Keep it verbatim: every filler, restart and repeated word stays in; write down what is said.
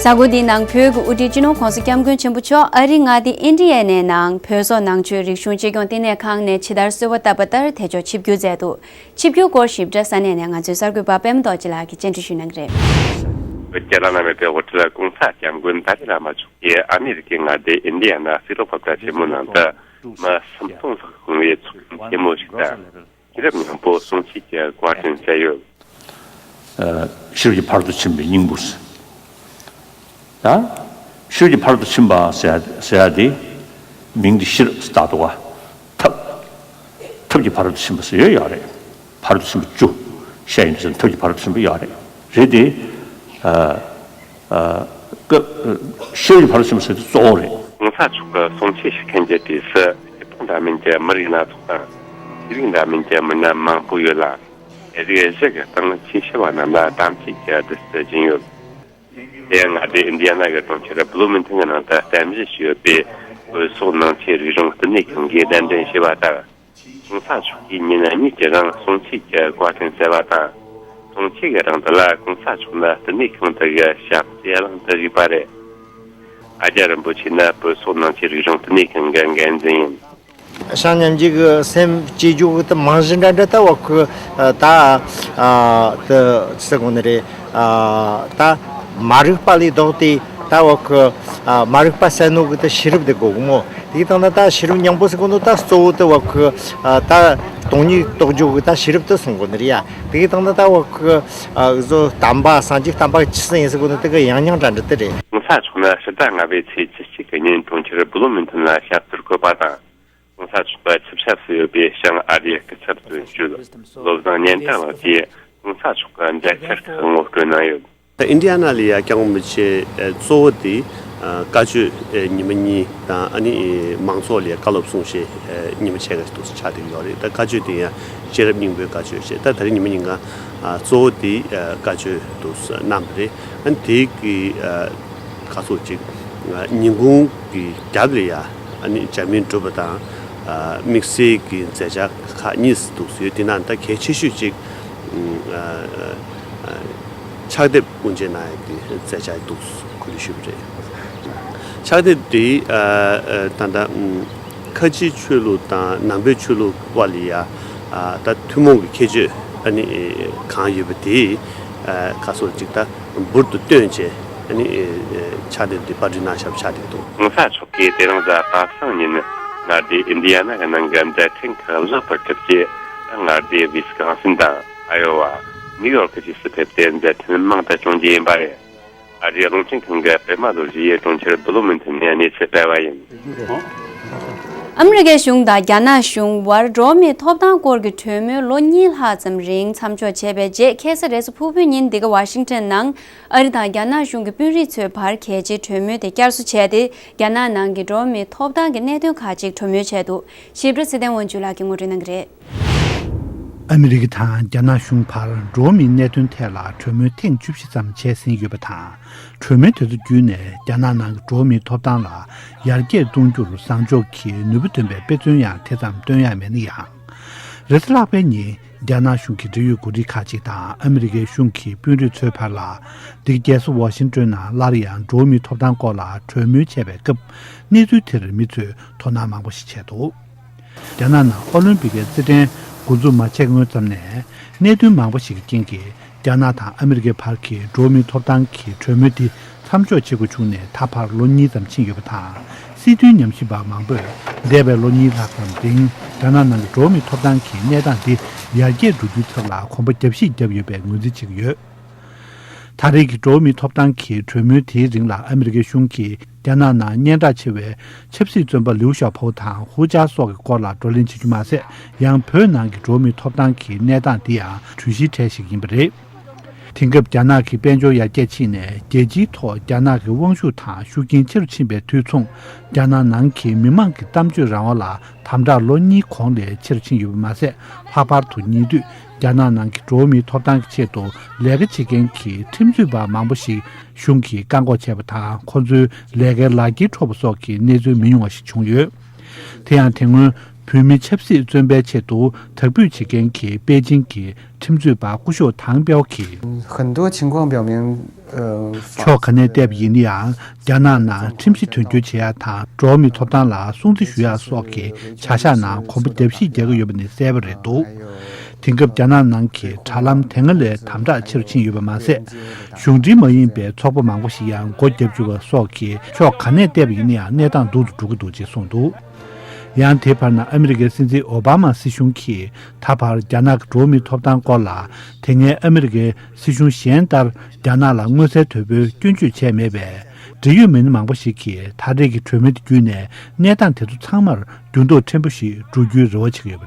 ཟླ་འགོ་འདིའི་ནང་བོད་ཀྱི་དབུ་ཁྲིད་སྤྱི་ནོར་༸གོང་ས་༸སྐྱབས་མགོན་ཆེན་པོ་མཆོག་ཨ་རིའི་མངའ་སྡེ་ཨིན་ཌི་ཡ་ནའི་ནང་བོད་སོག་ནང་ཆོས་རིག་གཞུང་གཅེས་སྐྱོང་བསྟི་གནས་ཁང་ནས་ཇི་ལྟར་གསོལ་བ་བཏབ་པ་ལྟར་དེ་ཕྱོགས་ཆིབས་བསྒྱུར་མཛད་འདུག་ཆིབས་བསྒྱུར་སྐོར་ཞིབ་ཕྲ་ས་གནས་ནས་ང་ཚོའི་གསར་འགོད་པ་པད་མ་རྡོ་རྗེ་ལགས་ཀྱིས་བཅར་འདྲི་ཞུས་གནང་གི་རེད། བོད་རྒྱལ་ལ་ན་མེད་པའི་དབུ་ཁྲིད་༸གོང་ས་༸སྐྱབས་མགོན་ཏཱ་ལའི་བླ་མ་མཆོག་གིས་ཨ་མི་རི་ཀའི་མངའ་སྡེ་ཨིན་ཌི་ཡ་ན་གསེར་ལོ་སློབ་གྲྭ་ཆེན་མོའི་ནང་དུ་མི་སུམ་སྟོང་ལྷག་ཡོང་བའི་ཚོགས་ཐེངས་ཆེན་མོ་ཞིག་དང་། ཤེས་རབ་སྙིང་པོ་གསུང་ཆོས་ཀྱི་བཀའ་དྲིན་སྩལ་ཡོད། ཨ། ཤེས་རབ་ཀྱི་ཕ་རོལ་ཏུ་ཕྱིན་པའི་སྙིང་པོ་ཟེར། ད་ཤེས་རབ་ཀྱི་ཕ་རོལ་ཏུ་ཕྱིན་པ་ཟེར་ཟེར་ཡ་དེ་མིང་དེ་ཤེས་རབ་ཟེར་བཏགས་འདུག་ག་ཐབས། ཐབས་ཀྱི་ཕ་རོལ་ཏུ་ཕྱིན་པ་ཟེར་ཡོད་ཡོད་རེད། ཕ་རོལ་ཏུ་ཕྱིན་པ་བཅུ་བཤད་ཡོང་དུས་ཙམ་ཐབས་ཀྱི་ཕ་རོལ་ཏུ་ཕྱིན་པ་ཡོད་རེད། རེད་དེ། ཨ། ཨ། སྐབས་ཤེས་རབ་ཀྱི་ཕ་རོལ་ཏུ་ཕྱིན་པ་ཟེར་དུས་གཙོ་བོ་རེད། ༸གོང་ས་མཆོག་གི་གསུང་ཆོས་ཞུ་མཁན་གྱི་གྲས་སུ་རྒྱལ་ཁབ་འདྲ་མིན་གྱི་མི་རིགས་སྣ་ཚོགས་དང་། ཆོས་ལུགས་འདྲ་མིན་གྱི་མི་སྣ་མང་པོ་ཡོད་ལ། རིགས་བཞི་གི་སྟེང་ཆོས་ཞུ་བ་རྣམས་ལ་དམ་ཆོས་ཀྱི་བདུད་རྩི་སྦྱིན་ཡོད། དེ་ཡང་མངའ་སྡེ་ཨིན་ཌི་ཡ་ན་གི་གྲོང་ཁྱེར་བྷུ་ལུ་མིན་ཊོན་གྱི་ནང་དུ་རྟེན་གཞི་བྱས་ཡོད་པའི་བོད་སོག་ནང་ཆོས་རིག་གཞུང་བསྟི་གནས་ཁང་གིས་གདན་འདྲེན་བྱས་པ་ལྟར། ༸གོང་ས་མཆོག་གིས་ཉིན་གཉིས་ཀྱི་རིང་གསུང་ཆོས་ཀྱི་བཀའ་དྲིན་སྩལ་བ་དང་། གསུང་ཆོས་ཀྱི་རིང་དུ་ལ་༸གོང་ས་མཆོག་ནི་བསྟི་གནས་ཁང་དུ་གི་ཞབས་རྩེ་བླངས་ཏེ་བཞུགས་པ་རེད། ཨ་ཙརྱ་རིན་པོ་ཆེ་ནི་བོད་སོག་ནང་ཆོས་རིག་གཞུང་བསྟི་གནས་ཁང་གི་འགན་འཛིན་ཡིན། བྱང་སྙིང་རྗེ་གི་སེམས་བསྐྱེད་རྒྱུ་གི་དེ་མང་བཞིན་འདྲ་འདྲ་ད་བ་ཁུ་ད་དེ་ཟེར་གོ་ནི་རེད། ད་མ་རིག་པ་ལས་ལྡོག་སྟེ་ད་བ་ཁུ་མ་རིག་པ་བསལ་ནོ་གི་དེ་ཤེས་རབ་དེ་དགོས་གི་མོ། དེ་དང་ན་ད་ཤེས་རབ་སྙིང་པོ་ཟེར་གོ་ནོ་ད་གཙོ་བོ་དེ་བ་ཁུ་ད་སྟོང་ཉིད་རྟོགས་རྒྱུ་གི་ད་ཤེས་རབ་དེ་གསུང་གོ་ནི་རེད་ཡ། དེ་དང་ན་ད་བ་ཁུ་བཟོ་དམ་པ་སངས་རྒྱས་བསྟན་པ་ཆི་ཟིག་ཡིན་ཟེར་གོ་ནོ་དེ་གི་ཡང་སྙིང་འདྲ་འདྲ་དེ་རེད། ༸གོང་ས་མཆོག་ནི་ཕྱི་ཟླ་ལྔ་པའི་ཚེས་བཅུ་གཅིག་གི་ཉིན་གྲོང་ཁྱེར་བྷུ་ལུ་མིན་ཐོན་ལ་ཞབས་སོར་བཀོད་པ་དང་། ༸གོང་ས་མཆོག་གི་ཆིབས་ཞབས་སུ་ཡོད་པའི་བྱང་ཨ་རིའི་སྐུ་ཚབ་དོན་གཅོད་བློ་བཟང་སྙན་གྲགས་ལགས་ཀྱིས་༸གོང་ས་མཆོག་གི་མཛད་འཆར་ཁག་ངོ་སྤྲོད་གནང་ཡོད། ད་ཨིན་ཌི་ཡ་ན་ལ་ཡ་སྐྱབས་མགོན་རིན་པོ་ཆེ་གཙོ་བོ་དེ་བཀའ་ཆོས་ཉི་མ་གཉིས་དང་ཨ་ནི་མང་ཚོགས་ལ་བཀའ་སློབ་གསུང་བཤད་ཉི་མ་ཕྱེད་ཀ་ཞིག་འདུག་སེ་ཆགས་བསྡད་ཡོད་རེད། ད་བཀའ་ཆོས་དེ་ཡང་ཤེས་རབ་སྙིང་པོའི་བཀའ་ཆོས་བཤད། ད་ད་རེས་ཉི་མ་ཉིན་གང་གཙོ་བོ་དེ་བཀའ་ཆོས་འདུག་སེ་གནང་བ་རེད། ཨ་ནི་དེ་གི་ག་ཚོད་ཅིག་ཉིན་གུང་གི་རྒྱབ་ལ་ཡ་ཨ་ནི་ཇ་མིན་གྲུབ་པ་དང་དམིགས་བསལ་གྱི་མཛད་འཆར་ཁག་གཉིས་འདུག་ཡོད། དེ་ནང་ད་གལ་ཆེ་ཤོས་ཅིག་ཕྱག་དེབ་དབུ་འབྱེད་གནང་ཡག་གི་མཛད་འཆར་འདུག་གོ་རེ་ཞུས་པ་རེད། ཕྱག་དེབ་འདི་ད་ལྟ་ཁ་ཆེའི་ཆོས་ལུགས་དང་ནང་པའི་ཆོས་ལུགས་དབར་ལ་ཡ་ད་ཐུན་མོང་གི་ཁྱད་ཆོས་ཨ་ནི་གང་ཡོད་པ་དེ་ཁ་སོར་ཅིག་ད་འབུར་དུ་བཏོན་བྱས་ཨ་ནི་ཕྱག་དེབ་འདི་པར་སྐྲུན་གནང་བཞག་པ་ཆགས་བསྡད་འདུག ༸གོང་ས་མཆོག་གིས་དེ་རིང་གཟའ་པ་སངས་ཉིན་མངའ་སྡེ་ཨིན་ཌི་ཡ་ན་གི་ནང་གི་མཛད་འཕྲིན་ཁག་ལེགས་པར་གྲུབ་རྗེས། མངའ་སྡེ་ཝི་སི་ཀོན་སིན་དང་ཨ་ཡོ་ཝ། ནིའུ་ཡོག་བཅས་སུ་ཕེབས་ཏེ་མཛད་འཕྲིན་མང་དུ་སྐྱོང་རྒྱུ་ཡིན་པ་རེད། ཨ་རིའི་རླུང་འཕྲིན་ཁང་གི་པད་མ་རྡོ་རྗེ་ཡིས་གྲོང་ཁྱེར་བྷུ་ལུ་མིན་ཐོན་ནས་གནས་ཚུལ་སྤེལ་བ་ཡིན། ཨ་མི་རི་ཀའི་གཞུང་དང་རྒྱ་ནག་གཞུང་དབར་འགྲོ་བ་མིའི་ཐོབ་ཐང་སྐོར་གྱི་གྲོས་མོལ་ལོ་གཉིས་ལྷག་ཙམ་རིང་མཚམས་འཇོག་བྱས་པའི་རྗེས། ཁ་སང་རེས་གཟའ་ཕུར་བུའི་ཉིན་འདི་ག་ཝ་ཤིང་ཊོན་ནང་ཨ་རི་དང་རྒྱ་ནག་གཞུང་གི་དཔོན་རིགས་ཚོའི་བར་གལ་ཆེའི་གྲོས་མོལ་དེ་བསྐྱར་གསོ་བྱས་ཏེ། རྒྱ་ནག་ནང་གི་འགྲོ་བ་མིའི་ཐོབ་ཐང་གི་གནད་དོན་ཁག་ཅིག་གྲོས་མོལ་བྱས་འདུག་ཞིབ་ཕྲ་ཚེ་བརྟན་དབང་ཕྱུག་ལགས་ཀྱིས་ངོ་སྤྲོད་གནང་གི་རེད། ཨ་མི་རི་ཀ་དང་རྒྱ་ནག་གཞུང་བར་འགྲོ་བ་མིའི་གནད་དོན་ཐད་ལ་གྲོས་མོལ་ཐེངས་བཅུ་བཞི་ཙམ་བྱས་ཟིན་ཡོད་པ་དང་། གྲོས་མོལ་དེ་ཚོ་བརྒྱུད་ནས་རྒྱ་ནག་ནང་གི་འགྲོ་བ་མིའི་ཐོབ་ཐང་ལ་ཡར་རྒྱས་གཏོང་རྒྱུར་བཟང་ཕྱོགས་ཀྱི་ནུས་པ་ཐོན་པའི་དཔེ་མཚོན་ཡང་དེ་ཙམ་སྟོན་ཡག་མེད་ན་ཡང་། རེས་གཟའ་ལྷག་པའི་ཉིན་རྒྱ་ནག་གཞུང་གི་འབྲེལ་ཡོད་འགོ་ཁྲིད་ཁག་ཅིག་དང་ཨ་མི་རི་ཀའི་གཞུང་གི་དཔོན་རིགས་ཚོའི་བར་ལ། འདི་ག་རྒྱལ་ས་ཝ་ཤིང་ཊོན་ནང་སླར་ཡང་འགྲོ་བ་མིའི་ཐོབ་ཐང་སྐོར་ལ་གྲོས་མོལ་བྱས་པའི་སྐབས། གནས་ཚུལ་དེར་མི་ཚོས་དོ་སྣང་མང་པོ་ཞིག་བྱས་འདུག་རྒྱ་ནག་ནང་ཨོ་ལིམ་པིག་གི་རྩེད་འགྲན་འགོ་འཛུགས་མ་བྱས་སྔོན་ཙམ་ནས། གནད་དོན་མང་པོ་ཞིག་གི་རྐྱེན་གྱིས་རྒྱ་ནག་དང་ཨ་མི་རི་ཀའི་བར་གྱི་འགྲོ་བ་མིའི་ཐོབ་ཐང་གི་གྲོས་མོལ་འདི་མཚམས་འཇོག་བྱེད་དགོས་བྱུང་ནས་ད་བར་ལོ་གཉིས་ཙམ་ཕྱིན་ཡོད་པ་དང་། སྲིད་དོན་ཉམས་ཞིབ་པ་མང་པོས་འདས་པའི་ལོ་གཉིས་ལྷག་ཙམ་རིང་རྒྱ་ནག་ནང་གི་འགྲོ་བ་མིའི་ཐོབ་ཐང་གི་གནས་སྟངས་འདི་ཡར་རྒྱས་འགྲོ་རྒྱུའི་ཚབ་ལ་གོམ་པ་རྒྱབ་བཤིག་བརྒྱབ་ཡོད་པའི་ངོས་འཛིན་བྱེད་ཀྱི་ཡོད། ད་རེས་ཀྱི་འགྲོ་བ་མིའི་ཐོབ་ཐང་གི་གྲོས་མོལ་དེའི་རིང་ལ་ཨ་མི་རི་ཀའི་གཞུང་གིས་རྒྱ་ནག་ནང་སྙན་གྲགས་ཆེ་བའི་ཆབ་སྲིད་བཙོན་པ་ལིའུ་ཞའོ་པོ་དང་ཧུའུ་ཅཱ་སོགས་ཀྱི་སྐོར་ལ་བགྲོ་གླེང་བྱེད་རྒྱུ་མ་ཟད། ཡང་བོད་ནང་གི་འགྲོ་བ་མིའི་ཐོབ་ཐང་གི་གནས་སྟངས་འདི་ཡང་གྲོས་གཞིའི་གྲས་ཤིག་ཡིན་པ་རེད། དེང་སྐབས་རྒྱ་ནག་གི་དཔལ་འབྱོར་ཡར་རྒྱས་ཕྱིན་ནས་རྒྱལ་སྤྱིའི་ཐོག་རྒྱ་ནག་གི་དབང་ཤུགས་དང་ཤུགས་རྐྱེན་ཆེ་རུ་ཕྱིན་པའི་དུས་མཚུངས། རྒྱ་ནག་ནང་གི་མི་མང་གི་གཏམ་བརྗོད་རང་དབང་ལ་དམ་དྲག་ལོ་གཉིས་གོང་ལས་ཆེ་རུ་ཕྱིན་ཡོད་པ་མ་ཟད། ལྷག་པར་དུ་ཉེ་དུས་རྒྱ་ནག་ནང་གི་འགྲོ་བ་མིའི་ཐོབ་ཐང་གི་ཆེད་དུ་ལས་ཀ་བྱེད་མཁན་གྱི་ཁྲིམས་རྩོད་པ་མང་པོ་ཞིག་གཞུང་གིས་བཀག་འགོག་བྱས་པ་དང་། ཁོ་ཚོའི་ལས་ཀའི་ལག་འཁྱེར་འཕྲོག་པ་སོགས་ཀྱི་གནས་ཚུལ་མི་ཉུང་བ་ཞིག་བྱུང་ཡོད། དེ་ཡང་དེ་སྔོན་ བོད་མི་ཆབ་སྲིད་བཙོན་པའི་ཆེད་དུ་དག་འབུད་བྱེད་མཁན་གྱི་པེ་ཅིང་གི་ཁྲིམས་རྩོད་པ་སྐུ་ཞབས་ཐང་པའོ་གིས། 很多情况表明，呃， ཕྱོགས་ག་ནས་བལྟས་པ་ཡིན་ན་ཡང་རྒྱ་ནག་ནང་ཁྲིམས་གཞི་དོན་འཁྱོལ་བྱེད་ཡ་དང་འགྲོ་བ་མིའི་ཐོབ་ཐང་ལ་སྲུང་བརྩི་ཞུ་ཡ་སོགས་ཀྱི་བྱ་གཞག་ནང་གོམ་པ་བརྡབ་གཞིག་རྒྱག་གི་ཡོད་པ་ནི་གསལ་པོ་རེད་འདུག་དེང་སྐབས་རྒྱ་ནག་ནང་གི་དྲ་ལམ་དེ་སྔ་ལས་དམ་དྲག་ཆེ་རུ་ཕྱིན་ཡོད་པ་མ་ཟད། གཞུང་འབྲེལ་མ་ཡིན་པའི་ཚོགས་པ་མང་པོ་ཞིག་ཡང་སྒོ་བརྒྱབ་བཅུག་པ་སོགས་ཀྱིས་ཕྱོགས་ག་ནས་བལྟས་པ་ཡིན་ན་ཡང་གནས་སྟངས་སྡུག་ཏུ་འགྲོ་གི་འདུག་ཅེས་གསུངས་འདུག་ཡང་དེའི་བར་ན་ཨ་མི་རི་ཀའི་སྲིད་འཛིན་ཨོ་བྷ་མ་སྲིད་གཞུང་གིས་ད་བར་རྒྱ་ནག་གི་འགྲོ་བ་མིའི་ཐོབ་ཐང་སྐོར་ལ་དེ་སྔའི་ཨ་མི་རི་ཀའི་སྲིད་གཞུང་གཞན་ལྟར་རྒྱ་ནག་ལ་མངོན་གསལ་དོད་པོས་སྐྱོན་བརྗོད་བྱས་མེད་པས། འབྲེལ་ཡོད་མི་སྣ་མང་པོ་ཞིག་གིས་ད་རེས་ཀྱི་གྲོས་མོལ་དེ་བརྒྱུད་ནས་གནས་སྟངས་དེ་ཚོ་ཚང་མར་འགྱུར་ལྡོག་ཕྲན་བུ་ཞིག་འགྲོ་རྒྱུའི་རེ་བ་བྱེད་ཀྱི་ཡོད།